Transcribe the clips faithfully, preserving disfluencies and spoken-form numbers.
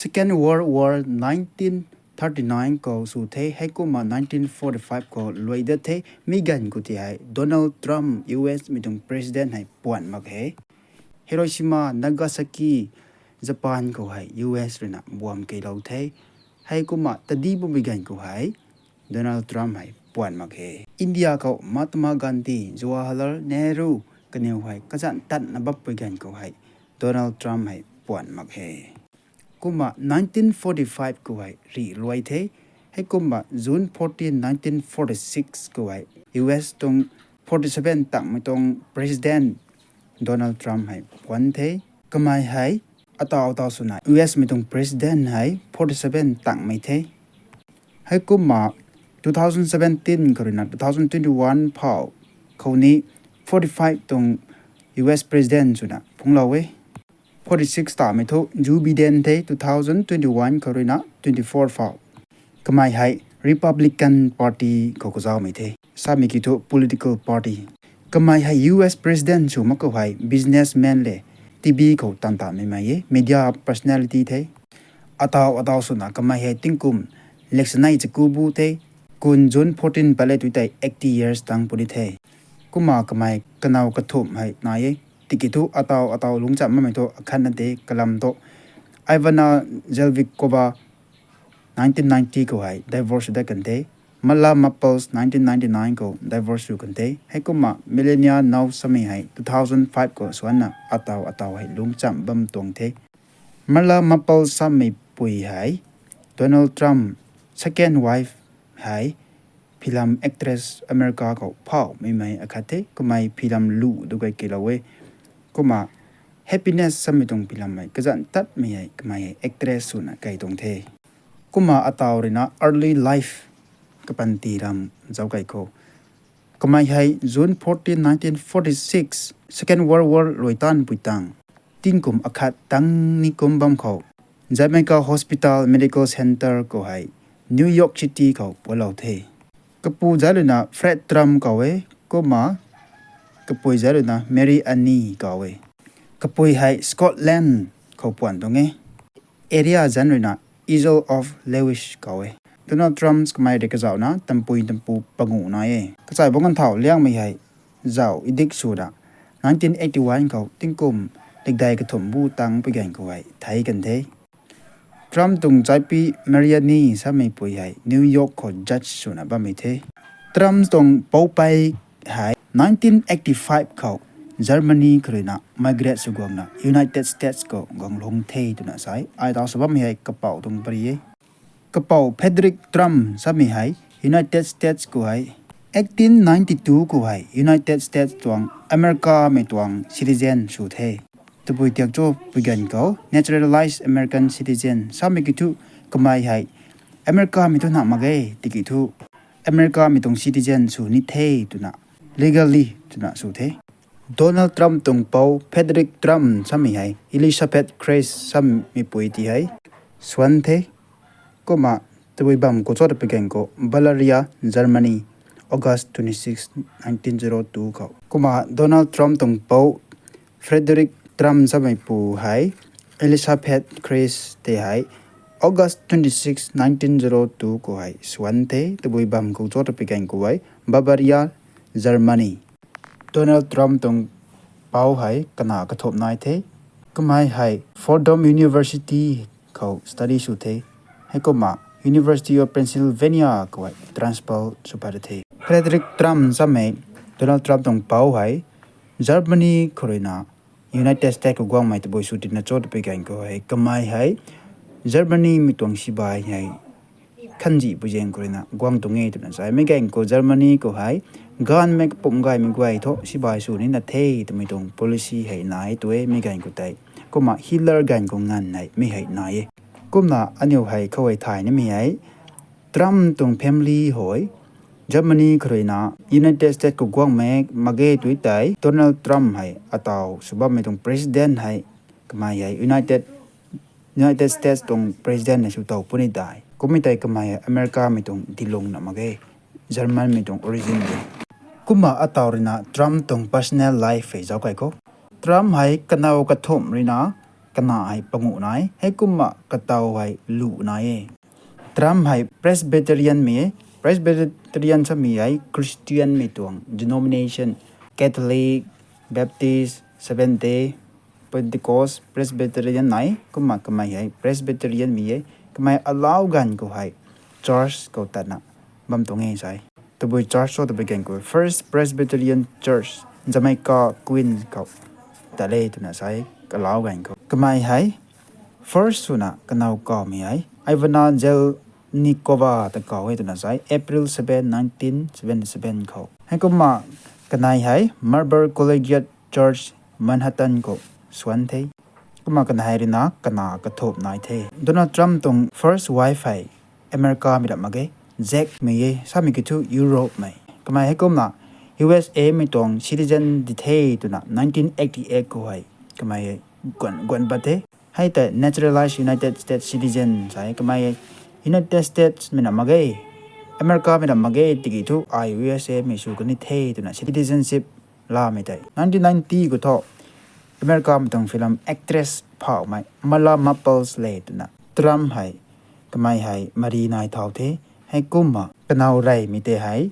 Second World War nineteen thirty nine khou sw the, heikumna nineteen forty five khou luai dat the. Mi ganv khou ti hei Donald Trump, U S mei tuang president hei puan mak he. Hiroshima, Nagasaki, Japan khou hei U S ruina buam keylou the. Heikumna tadi bumbui ganv khou hei Donald Trump hei puan mak he. India khou Mahatma Gandhi, Jawaharlal Nehru kaniw hei kazanc tatna bampui ganv khou hei Donald Trump hei puan mak he. Kumna nineteen forty five khou hei rih luai the. Heikumna June fourteen, nineteen forty six khou hei U S tuang forty seven tangmei tuang president Donald Trump hei puan the. Kamei hei ataw ataw swna U S mei tuang president hei forty seven tangmei the. Heikumna two thousand seventeen khou ruina two thousand twenty one phou khou ni forty five tuang U S president swna phungclou e. Forty six tamei thu Joe Biden the, two thousand twenty one khou ruina twenty four phou. Kamei hei Republican Party khou kazaumei the. Samei ki thu political party. Kamei hei U S president sw mak khou hei businessman le T V khou tan tamei mei e, media personality the. Ataw ataw swna kamei hei tingkum leksanei chaku bu the. Kun June fourteen pat le tui tei eighty years tang puni the. Kumna kamei kanow kathumh hei nai e. Tiki thu ataw ataw lungcham bammei thu akhatna de kalam thu Ivana Zelvikova nineteen ninety khou hei divorce dat kan the. Mala Maples nineteen ninety nine khou divorce sw kan the. Heikumna Melania Knauss samei hei two thousand five khou swanna ataw ataw hei lungcham bam tuang the. Mala Maples samei pui hei Donald Trump second wife hei film actress America khou phauhmei mei akhat the. Kamei film lu du kai keylou e. Kumna Happiness samei tuang film hei kazanc tatmei hei kamei hei actress swna kai tuang the. Kumna ataw ruina early life kapanty ram zauc kai khou. Kamei hei June fourteen, nineteen forty six, Second World War luai tanpui tang tingkum akhat tang ni kum bam khou Jamaica Hospital Medical Center khou hei New York City khou pualou the. Kapu zai ruina Fred Trump kau e, kumna kapui zai ruina Mary Annie kau e. Kapui hei Scotland khou puan tuang e. Area zanc ruina Easle of Lewis kau e. Donald Trump kamei rui kazauhna tampui tampu panguh nai e. Kachai bang kan thau liangmei hei zauh idik swna nineteen eighty one khou tingkum likdai kathumh bu tang pui ganv khou hei thei kan the. Trump tuang chaipi Mary Annie samei pui hei New York khou judge swna bammei the. Trump tuang poupei hei nineteen eighty five khou Germany khou ruina migrate sw guangna United States khou guang lung the twna sai. Ai tau sw bammei hei kapou tuang pari e. Kapou Frederick Trump samei hei United States khou hei eighteen ninety two khou hei United States tuang America mei tuang citizen sw the. Tabui tiak cho pui ganv khou naturalized American citizen samei ki thu kamei hei America mei thu na mak ge, tiki thu America mei tuang citizen sw ni the twna legally twna sw the. Donald Trump tuang pou Frederick Trump samei hei Elizabeth Crase samei pui ti hei swan the. Kumna tabui bam khou cho ta pui ganv khou Bavaria, Germany, August twenty six, nineteen zero two khou. Kumna Donald Trump tuang pou Frederick Trump samei pu hei Elizabeth Crase tei hei August twenty six, nineteen zero two khou hei swan the, tabui bam khou cho ta pui ganv khou hei Bavaria, Germany. Donald Trump tuang pou hei kana kathumh nai the. Kamei hei Fordham University khou study sw the. Heikumna University of Pennsylvania khou hei transfer sw pat the. Frederick Trump samei Donald Trump tuang pou hei Germany khou ruina United States khou guangmei tabui sw tina cho ta pui ganv khou hei kamei hei Germany mei tuang sibai hei khanzih pui zaeng khou ruina guang tuang e twna sai. Mi ganv khou Germany khou hei ganvmei kapumc gaymei guay thu sibai sw nina the twmei tuang policy hei nai tu e mi ganv khou tei. Kumna Hitler ganv khou nganv hei mi hei nai e. Kumna aniu hei khou hei thay nimei hei Trump tuang family hei Germany khou ruina United States khou guangmei mak ge tui tei Donald Trump hei ataw sw bammei tuang president hei kamei hei United United States tuang president na sw tow puni dai. Kummei tei kamei hei America mei tuang dilung na mak ge, German mei tuang origin de. Kumna ataw ruina Trump tuang personal life hei zauc kai khou. Trump hei kanow kathumh ruina Kana hei panguh nai, heikumna kataw hei lu nai e. Trump hei Presbyterian mei e. Presbyterian samei hei Christian mei tuang denomination, Catholic, Baptist, Seventh Day, Pentecost, Presbyterian nai, kumna kamei hei Presbyterian mei e. Kamei alau ganv khou hei church khou tatna bam tuang e sai. Tabui church cho tabui ganv khou First Presbyterian Church, Jamaica, Queens khou tat le twna sai, alau ganv khou. Kamei hei first swna kanow kawmei hei Ivana Zelnikova ta kaw e twna sai, April seven, nineteen seventy-seven khou. Heikumna kanei hei Marble Collegiate Church, Manhattan khou suan the. Kumna kanei hei ruina kana kathumh nai the. Donald Trump tuang first wife hei America mei ram mak ge, Czech mei e, samei kiu thu Europe mei. Kamei heikumna U S A mei tuang citizen di the twna nineteen eighty-eight khou hei kamei guan, guan pat the. Hei tei naturalized United States citizen sai kamei United States mei ram mak ge, America mei ram mak ge, tiki thu ai U S A mei sw kan ni the twna citizenship lamei tei. Nineteen ninety khou thu America mei tuang film actress phauhmei Mala Maples le twna Trump hei kamei hei mari nai thau the. Heikumna kanow reymei tei hei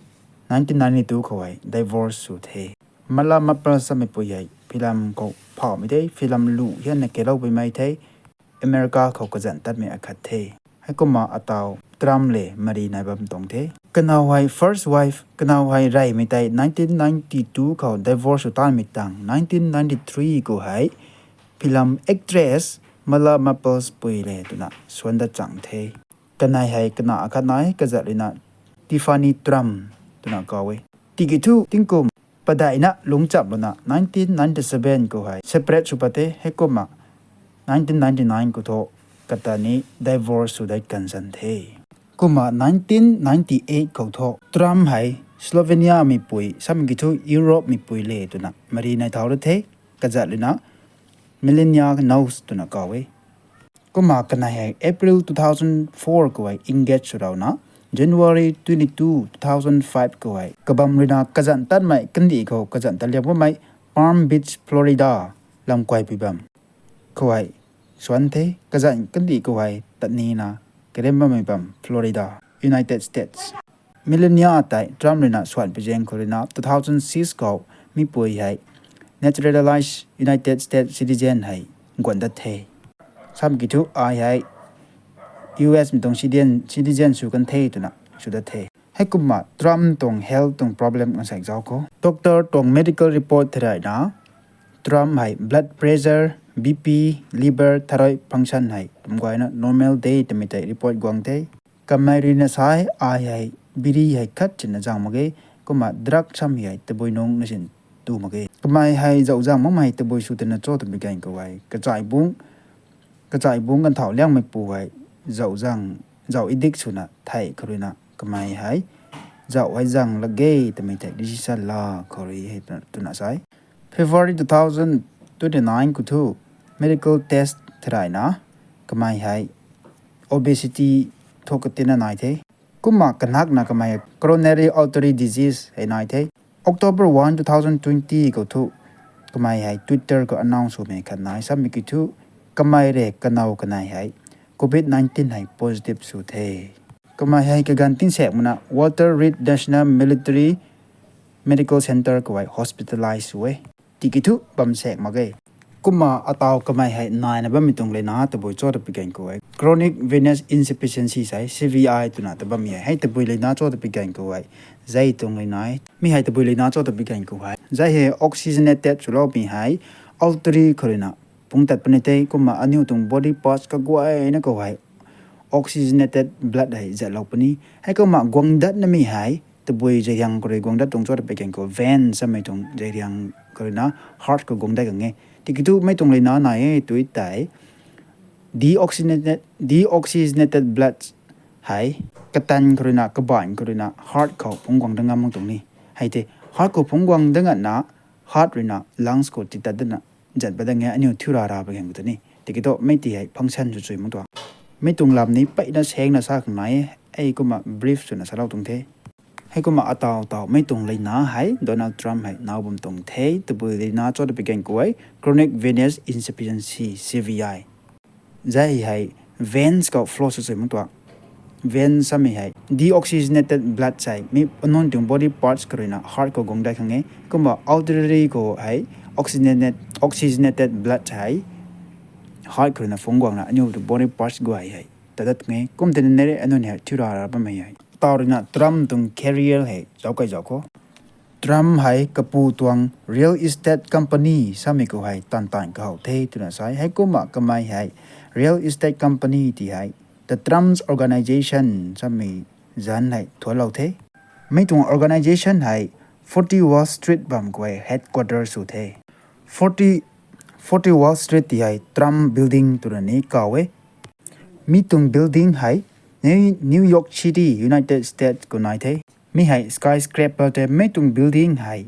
nineteen ninety-two khou hei divorce sw the. Mala Maples sameipui hei film khou phauhmei tei, film lu hianna keloupuimei the. America khou kazanc tatmei akhat the. Heikumna ataw Trump le mari nai bam tuang the. Kanow hei first wife, kanow hei reymei tei nineteen ninety-two khou divorce sw tanmei tang nineteen ninety-three khou hei film actress Mala Maples pui le twna suan dat chang the. Kanei hei kana akhat nai, kazat ruina Tiffany Trump twna kaw e. Tiki thu tingkum padeihna lungcham lana nineteen ninety-seven khou hei separate sw pat the. Heikumna nineteen ninety-nine khou thu kata ni divorce sw dat kansan the. Kumna nineteen ninety-eight khou thu Trump hei Slovenia meipui, samei kiu thu Europe meipui le twna mari nai thau ra the. Kazat ruina Melania Knauss twna kaw e. Kumna kanei hei April two thousand four khou hei engage sw rauna January twenty-two, two thousand five khou hei kabam ruina kazanc tatmei kandih khou kazanc tat liam bammei Palm Beach, Florida lam kuaipui bam khou hei suan the. Kazanc kandih khou hei tat nina karem bammei bam Florida, United States. Melania tei Trump ruina suan pi zaeng khou ruina two thousand six khou mipui hei naturalized United States citizen hei guan dat the. Samei kiu thu ai hei U S mei tuang citizen, citizen sw kan the twna sw dat the. Heikumna Trump tuang health tuang problem kan saek zauc khou doctor tuang medical report theilayna Trump hei blood pressure, B P, liver, thyroid function hei kum guayna normal de twmei tei report guang the. Kamei ruina sa e, ai hei biri hei khat sina zang mak ge, kumna drug samei hei tabui nung na sin tu mak ge. Kamei hei zauh zang makmei tabui sw twna cho twmei ganv khou hei kachai bungc, kachai bungc ganv thau liangmei pu hei zauh zang, zauh addict swna thei khou ruina kamei hei zauh hei zang lak ge twmei tei decision la khou rui hei twna sa e. February two thousand twenty-nine khou thu medical test theilayna kamei hei obesity thu katina nai the. Kumna kanakna kamei coronary artery disease hei nai the. October one, two thousand twenty khou thu kamei hei Twitter khou announce swmei khat nai, samei kiu thu kamei rui kanow kanei hei covid nineteen hei positive sw the. Kamei hei kaganv tingsaek makna Walter Reed National Military Medical Center khou hei hospitalize sw e. Tiki thu bam saek mak ge. Kumna ataw kamei hei naina bammei tuang leina tabui cho ta pi ganv khou hei chronic venous insufficiency sa e, C V I twna ta bammei hei tabui leina cho ta pi ganv khou hei zei tuang leina e. Mi hei tabui leina cho ta pi ganv khou hei zei hei oxygenated swloumei hei artery khou ruina pungc tat puni the. Kumna aniu tuang body parts kaguayna khou hei oxygenated blood hei zatlou puni. Heikumna guang datnamei hei tabui zeiriang khou rui guang dat tuang cho ta pi ganv khou vein samei tuang zeiriang khou ruina heart khou guang dat khang e. Tiki thu mei tuang leina nai e tui tei deoxygenated, deoxygenated blood hei katan khou ruina, kabaanc khou ruina heart khou phungc guang dat ngam mak tuang ni. Hei tei heart khou phungc guang dat ngatna heart ruina lungs khou titat datna zat pat dat nge, aniu thiu ra ra pa ganv khou ta ni. Tiki thu mei ti hei function sw chui mak tuang. Mei tuang lam ni peyna saengna sa khang nai e. Ei kumna brief swna salou tuang the. Heikumna ataw taw mei tuang leina hei Donald Trump hei naw bam tuang the, tabui leina cho ta pi gan khou hei chronic venous insufficiency, C V I. Zai hei veins khou flow sw sw mak tuang. Veins samei hei deoxygenated blood sei mi anunc tuang body parts khou ruina heart khou guang dai khang e. Kumna artery khou hei oxygenated, oxygenated blood hei heart khou ruina phungc guangna aniu tuang body parts guay hei tadat nge. Kum tei na nere anunc hei thiu ra ra bammei hei. Taw ruina Trump tuang career hei zauc kai zauc khou. Trump hei kapu tuang real estate company samei khou hei tan tan kahow the twna sai. Heikumna kamei hei real estate company ti hei The Trump's Organization samei zanc hei thuanlou the. Mi tuang organization hei forty Wall Street bam khou hei headquarter sw the. Forty, forty Wall Street ti hei Trump Building twna ni kaw e. Mi tuang building hei New, New York City, United States khou nai the. Mi hei skyscraper the, mi tuang building hei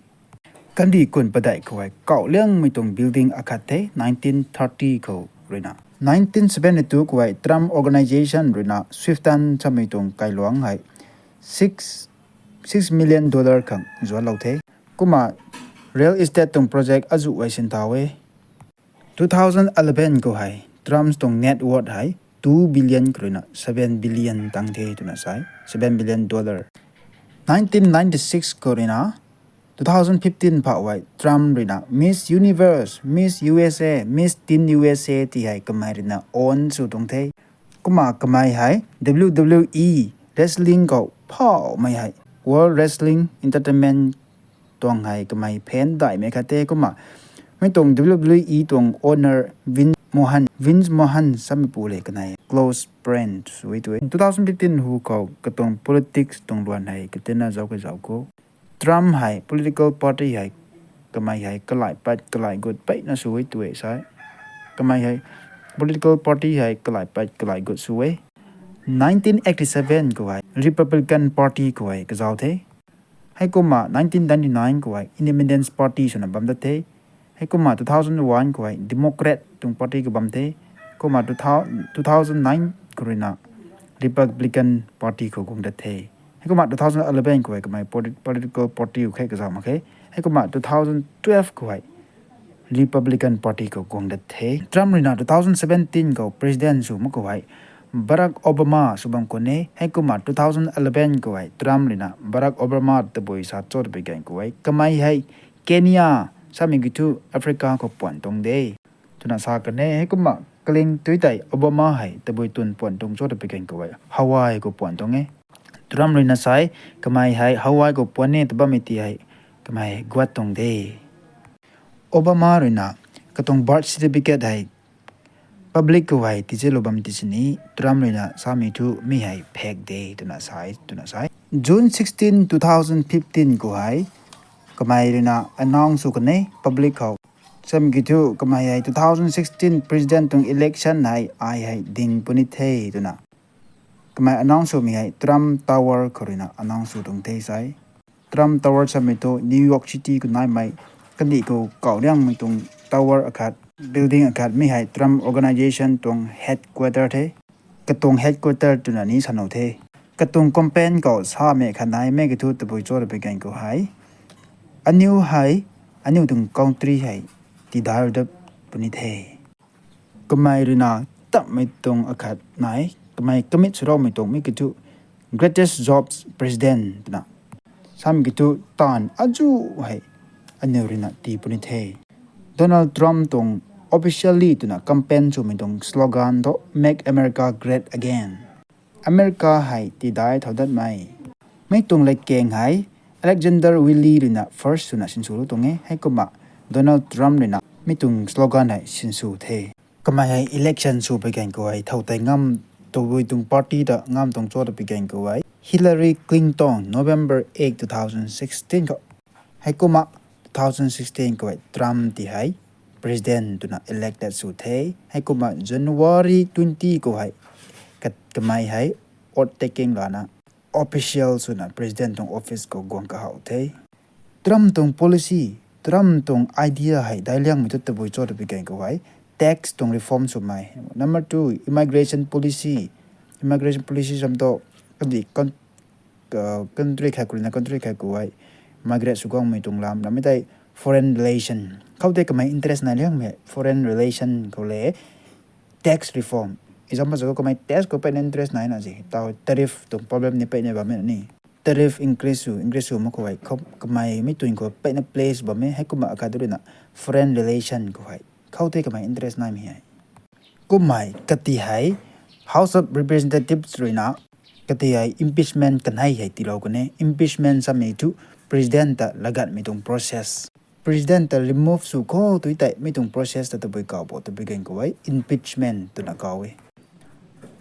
kandih kun padeih khou hei kauh liangmei tuang building akhat the, nineteen thirty khou ruina. Nineteen seventy-two khou hei Trump Organization ruina Swift Tan samei tuang kailuangc hei six, six million dollar khang zuanclou the. Kumna real estate tuang project azuh hei sinthau e. Two thousand eleven khou hei Trump tuang net worth hei two billion khou ruina seven billion tang the twna sai, seven billion dollar. Nineteen ninety-six khou ruina two thousand fifteen phau hei Trump ruina Miss Universe, Miss U S A, Miss Teen U S A ti hei kamei ruina own sw tuang the. Kumna kamei hei W W E wrestling khou phauhmei hei World Wrestling Entertainment tuang hei kamei fan daihmei khat the. Kumna mi tuang W W E tuang owner Vince Mohan, Vince Mohan samei pu le kanei close friend sw e twe. Two thousand fifteen hu khou katuang politics tuang luan hei katina zauc kai zauc khou Trump hei political party hei kamei hei kalai pat kalai gut peina sw e twe sai. Kamei hei political party hei kalai pat kalai gut sw e. Nineteen eighty-seven khou hei Republican Party khou hei kazauc the. Heikumna nineteen ninety-nine khou hei Independence Party swna bam dat the. Heikumna two thousand one khou hei Democrat tuang party khou bam the. Kumna two thousand nine khou ruina Republican Party khou guang dat the. Heikumna two thousand eleven khou hei kamei political party khou khe kazauh mak khe. Heikumna two thousand twelve khou hei Republican Party khou guang dat the. Trump ruina two thousand seventeen khou president sw mak khou hei Barack Obama sw bam khwan e. Heikumna two thousand eleven khou hei Trump ruina Barack Obama tabui sa cho ta pi gan khou hei kamei hei Kenya samei kiu thu Africa khou puan tuang de twna sa kan e. Heikumna kaling tui tei Obama hei tabui tun puan tuang cho ta pi gan khou hei Hawaii khou puan tuang e. Trump ruina sai kamei hei Hawaii khou puan e ta bammei ti hei kamei guat tuang de. Obama ruina katuang birth certificate hei public khou hei tizilou bam ti sini Trump ruina samei thu mi hei fake de twna sai, twna sai. June sixteen, two thousand fifteen khou hei kamei ruina announce sw kan e public khou. Samei kiu thu kamei hei two thousand sixteen president tuang election hei ai hei ding puni the twna kamei announce swmei hei Trump Tower khou ruina announce sw tuang the sai. Trump Tower samei thu New York City khou naimei kandih khou kauh liangmei tuang tower akhat, building akhat, mi hei Trump Organization tuang headquarter the. Katuang headquarter twna ni sa nuh the. Katuang campaign khou samei khat naimei kiu thu tabui cho ta pi gan khou hei aniu hei, aniu tuang country hei tidai dat puni the. Kamei ruina tammei tuang akhat nai, kamei commit swloumei tuang mi kiu thu greatest jobs president twna. Samei kiu thu taanv azuh hei aniu ruina tii puni the. Donald Trump tuang officially twna campaign swmei tuang slogan thu Make America Great Again. America hei tidai thau datmei. Mi tuang latkaeng hei Alexander Willie ruina first swna sinswlou tuang e. Heikumna Donald Trump ruina mi tuang slogan hei sinsw the. Kamei hei election sw pi gan khou hei thow tei ngam, tabui tuang party ta ngam tuang cho ta pi gan khou hei Hillary Clinton, November eight, two thousand sixteen khou. Heikumna two thousand sixteen khou hei Trump ti hei president twna elected sw the. Heikumna January twenty khou hei kat kamei hei oath taking lana official swna president tuang office khou guang kahow the. Trump tuang policy, Trump tuang idea hei daic liangmei thu tabui cho ta pi gan khou hei tax tuang reform swmei. Number two, immigration policy. Immigration policy sam thu kandih Country khat khou ruina country khat khou hei migrate sw guangmei tuang lam, ramei tei foreign relation. Khoutei kamei interest nai liangmei foreign relation khou le tax reform. Example sa kamei tax khou peyna interest nai na si, tau tariff tuang problem ni peyna bammei ni. Tariff increase sw, increase sw mak khou hei, kamei mi tuang khou peyna place bammei, heikumna akhat ruina foreign relation khou hei. Khoutei kamei interest naimei hei. Kummei kati hei House of Representatives ruina kati hei impeachment kanei hei tiilou kan e. Impeachment samei thu President ta lagatmei tuang process. President ta remove sw khou tui tei mi tuang process ta tabui kaw bo, tabui gan khou hei impeachment twna kaw e.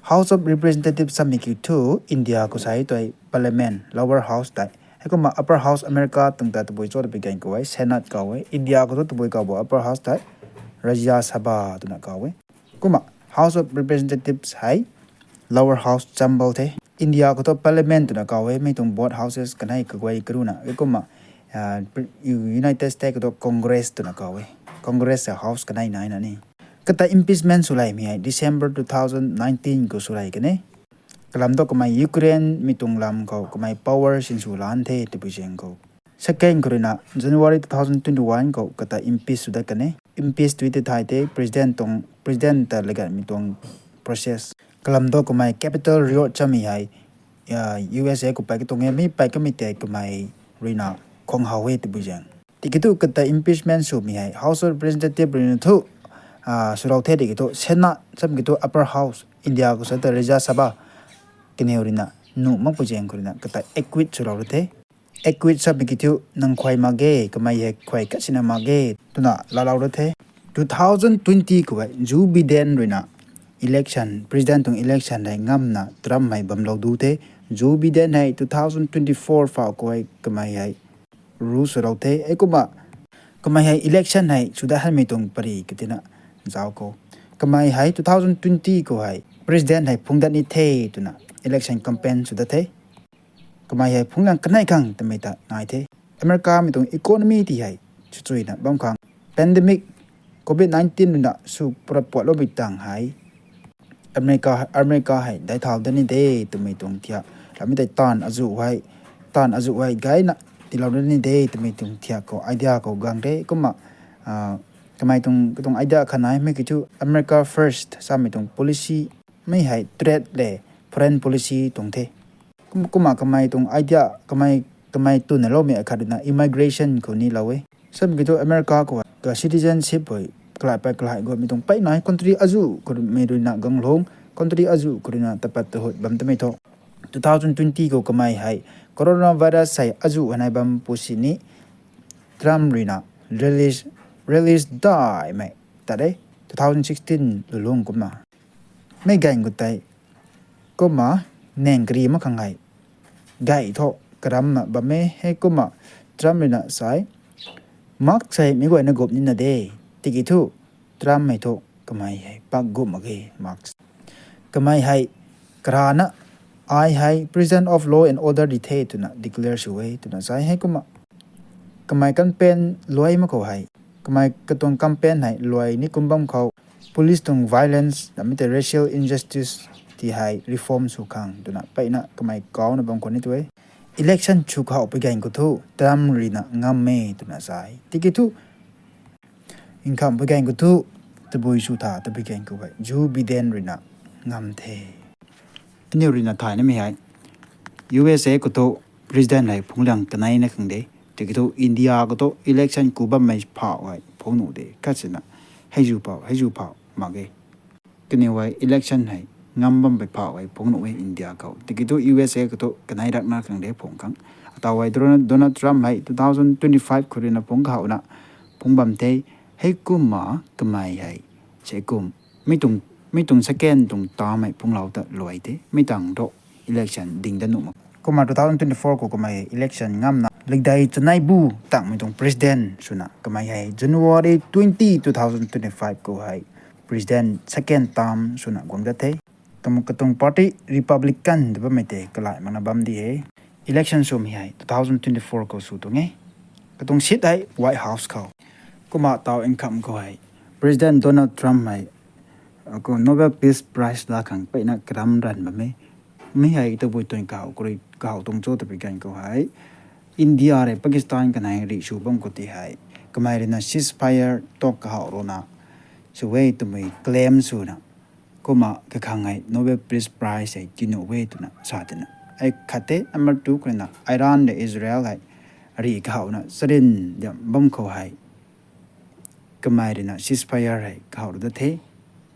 House of Representatives samei kiu thu India khou sa e tei Parliament, Lower House tei. Heikumna Upper House America tuang ta tabui cho tabui gan khou hei Senate kaw e. India khou thu tabui kaw bo Upper House tei Rajya Sabha twna kaw e. Kumna House of Representatives hei Lower House chamber the. India khou thu Parliament twna kaw e, mi tuang both houses kanei kaguay karuna. Kumna United States khou thu Congress twna kaw e. Congress hei house kanei nai na ni. Kata impeachment sw laymei hei December two thousand nineteen khou sw lay kan e. Kalam thu kamei Ukraine mi tuang lam khou kamei power sinsw lan the tabui zaeng khou. Second khou ruina January two thousand twenty-one khou kata impeach sw dat kan e. Impeach tui tei thay the President tuang, President ta lagatmei tuang process. Kalam thu kamei Capitol Riot chamei hei U S A khou pey katuang e, mi pey kamei tei kamei ruina khang how e tabui zaeng. Tiki thu kata impeachment swmei hei House of Representative ruina thu swlou the, tiki thu Senate samei ki thu Upper House, India khou sa ta Rajya Sabha, kaniw ruina nuh makpui zaeng khou ruina kata acquit swlou ru the. Acquit samei ki thu nang khuay mak ge, kamei hei khuay kasina mak ge twna laalou ru the. Two thousand twenty khou hei Joe Biden ruina election, President tuang election hei ngamna Trump hei bamlou du the. Joe Biden hei two thousand twenty-four phau khou hei kamei hei rule swlou the. Heikumna kamei hei election hei sw dat hanmei tuang pary katina zauc khou, kamei hei two thousand twenty khou hei President hei phungc dat ni the twna election campaign sw dat the. Kamei hei phungc lang kanei khang twmei ta nai the. America mei tuang economy ti hei chuchuina bam khang pandemic covid nineteen ruina sw pura puatloumei tang hei America, America hei daic thau dat ni de twmei tuang thiak, ramei tei taanv azuh hei, taanv azuh hei gayna tiilou dat ni de twmei tuang thiak khou idea khou gang the. Kumna kamei tuang, katuang idea khat naimei ki thu America First samei tuang policy, mi hei trade le foreign policy tuang the. Kumna kamei tuang idea, kamei, kamei twna loumei akhat ruina immigration khou ni lou e. Samei ki thu America khou ka citizenship hei kalai pat kalai guatmei tuang peyna hei country azuh khoumei ruina ganglung, country azuh khou ruina tapat tahut bam tamei thu two thousand twenty khou kamei hei coronavirus hei azuh hanei bam pu sini Trump ruina release, release daihmei tat e, two thousand sixteen lulung kumna. Mi gan khou tei kumna nang kari mak khang hei gay thu karamna bam e. Heikumna Trump ruina sa e, mask hei mi guayna gup nina de. Tiki thu Trump hei thu kamei hei pak gup mak ge mask. Kamei hei karana ai hei president of law and order di the twna declare sw e twna sa e. Heikumna kamei campaign luai mak khou hei, kamei katuang campaign hei luai ni kum bam khou police tuang violence, ramei tei racial injustice ti hei reform sw khang twna peyna kamei kauna bam khou ni tu e. Election sw khou pui gan khou thu Trump ruina ngam e twna sa e. Tiki thu nkham pui gan khou thu tabui sw tha, tabui gan khou hei Joe Biden ruina ngam the. Aniu ruina thay namei hei U S A khou thu president hei phungc lang kanei na khang de. Tiki thu India khou thu election ku bammei phau hei phungc nuh de. Khatsina heizu phau, heizu phau mak ge. Kaniw hei election hei ngam bammei phau hei phungc nuh e India khou. Tiki thu U S A khou thu kanei rakna khang de phungc khang. Atau hei Donald, Donald Trump hei two thousand twenty-five khou ruina phungc kahouna phungc bam the. Heikumna kamei hei se kum mi tuang, mi tuang second tuang term hei phungclou ta luai the. Mi tang thu election ding dat nuh mak. Kumna two thousand twenty-four khou kamei election ngamna likdei chanei bu tangmei tuang president swna kamei hei January twenty, two thousand twenty-five khou hei president second term swna guang dat the. Kum katuang party Republican ta bammei tei kalai makna bam di e. Election swmei hei two thousand twenty-four khou sw tuang e. Katuang seat hei White House khou. Kumna tau nkham khou hei President Donald Trump hei Nobel Peace Prize laa khang peyna karam ranv bam e. Mi hei tabui tuang kahaw tuang cho twpui ganv khou hei, India rui Pakistan kanei rih sw bam khou tei hei, kamei ruina ceasefire talk kahaw ruina sw e twmei claim swna, kumna kakhang hei Nobel Peace Prize hei tinuh e twna sa tina, hei khat the. Number two khou ruina Iran le Israel hei rih kahawna charin diam bam khou hei, kamei ruina ceasefire hei kahaw ru da the.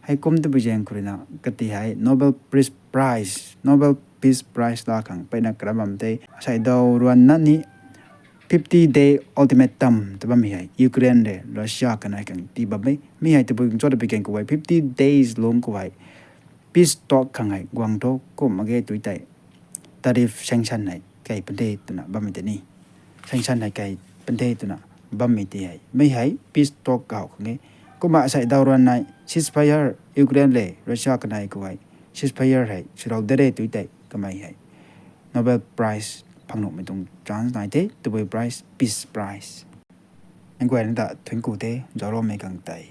Heikum tabui zaeng khou ruina kati hei Nobel Peace Prize, Nobel Peace Prize laa khang mpeyna karam bam the. Asei daw ruanna ni fifty day ultimatum ta bammei hei Ukraine le Russia kanei khang tii bam e. Mi hei tabui cho twpui ganv khou hei fifty days lungc khou hei peace talk khang hei guang tho kum mak ge tui tei, tariff sanction hei kai pun de twna bammei tei ni, sanction hei kai pun de twna bammei tei hei, mi hei peace talk kahaw khang e. Kumna asei daw ruanna ceasefire, Ukraine le Russia kanei khou hei ceasefire hei swlou de re tui tei kamei hei Nobel Prize phang nuhmei tuang chance nai the, tabui prize, Peace Prize. Nang guayna ta thuanc ku the, zaucloumei khang tei.